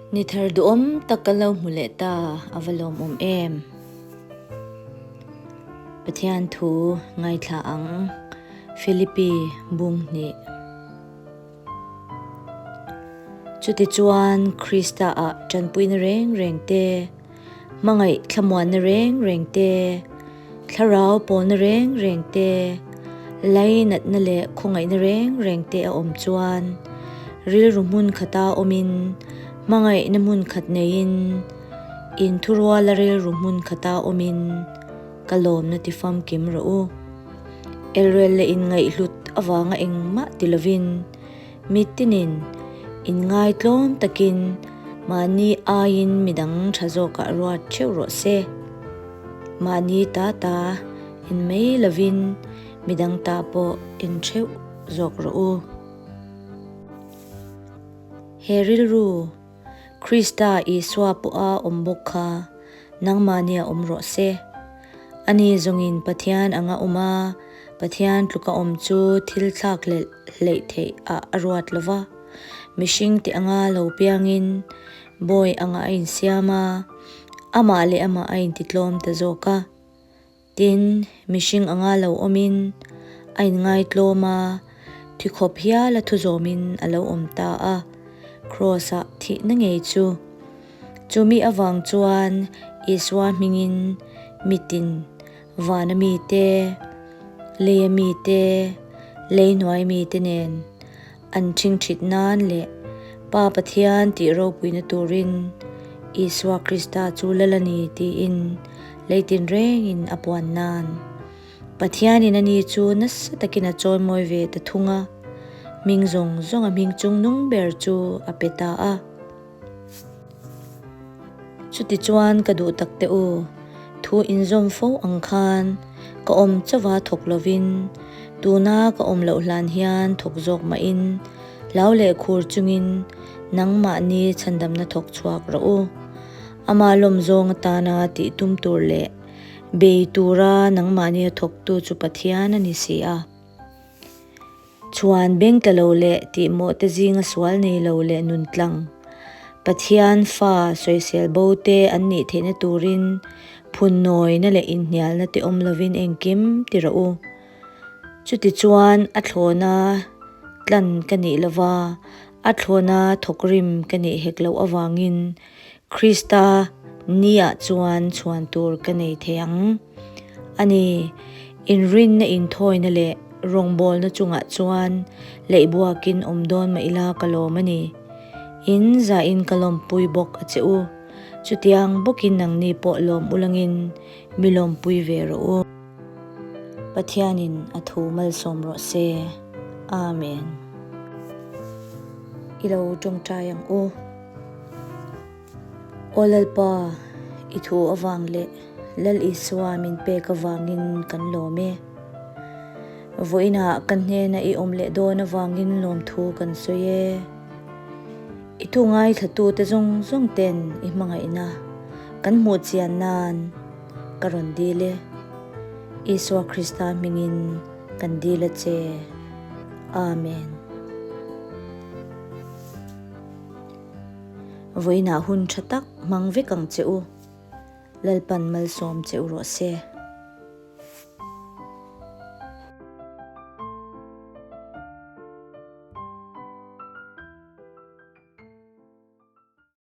Ni thar duhawm tak ka lo hmu leh ta, a va lawmawm em? Pathian thu ngaithla ang, Philippi bung hnih. Chutichuan Krista-ah tanpuina reng reng te, hmangaih thlamuanna reng reng te, thlarau pawlna reng reng te, lainatna leh khawngaihna reng reng te a awm chuan rilru hmun khata awmin hmangaihna hmun khat neiin inthuruala rilru hmun khata awmin ka lawmna ti famkim rawh u. Elrel leh inngaihhlut avanga engmah ti lovin Mitinin inngaitlawm takin mahni aiin midang tha zawkah ruat theuh rawh se. Mahni ta ta en mai lovin midang ta pawh en theuh zawk rawh u. He rilru Krista Isua pawha awm bawk kha nangmahnia awm rawh se. Ani zawngin Pathian anga awm a, Pathian tluka awm chu thil thlak hlelh hleih theih ah a ruat lo va. Mihring te anga lo piangin bawi anga a insiam a, amah leh amah a intitlawm ta zawk a. Tin, mihring anga lo awmin a inngaitlawm a, thi khawp hial a thuzawmin a lo awm ta a, Kraws-ah thihna ngei chu. Chumi avang chuan Isua hmingin mitin vana mite, leia mite, leihnuai mite nen an ṭhingṭhit nan leh Pa Pathian tih ropuina turin Isua Krista chu lal a ni tiin lei tinrengin a puan nan. Pathianin ani chu nasa takin a chawimawi ve ta thung a, hming zawng zawnga hming chungnung ber chu a pe ta a. Chutichuan ka duh tak teh u, thu inzawm fo ang khan ka awm chauha thawk lovin, tuna ka awm loh hlan hian thawk zawk mahin hlau leh khur chungin nangmahni chhandamna thawk chhuak rawh u. Ama lawm zawng atana tih tum tur leh bei tura nangmahnia thawktu chu Pathian a ni si a. Chhuan beng tla lo leh tihmawh te zinga sual nei lo leh nun tlang, Pathian fa sawisel bo te an nih theihna turin phunnawina leh inhnialna te awm lovin engkim ti rawh u. Chutichuan a thlawna tlan ka nih lova, a thlawna thawkrim ka nih hek loh avangin Krista niah chuan chhuan tur ka nei thei ang. A ni, inrinna inthawina leh rawngbawlna chungah chuan leihbuakin awm dawn mah ila ka lawm a ni. In zahin ka lawmpui bawk a che u. Chutiang bawkin nangni pawh lawm ulangin mi lawmpui ve rawh u. Pathianin a thu malsawm rawh se. Amen. I lo tawngtai ang u. Aw Lalpa, i thu avang leh Lal Isua min pek avangin kan lawm e. Vawiinah kan hnena i awm leh dawn avangin lawmthu kan sawi e. I thu ngaithlatute zawng zawng ten i hmangaihna kan hmuh chian nan ka rawn dil e. Isua Krista hmingin kan dil a che. Amen. Vawiinah hun tha tak hmang vek ang che u. Lalpan malsawm che u rawh se.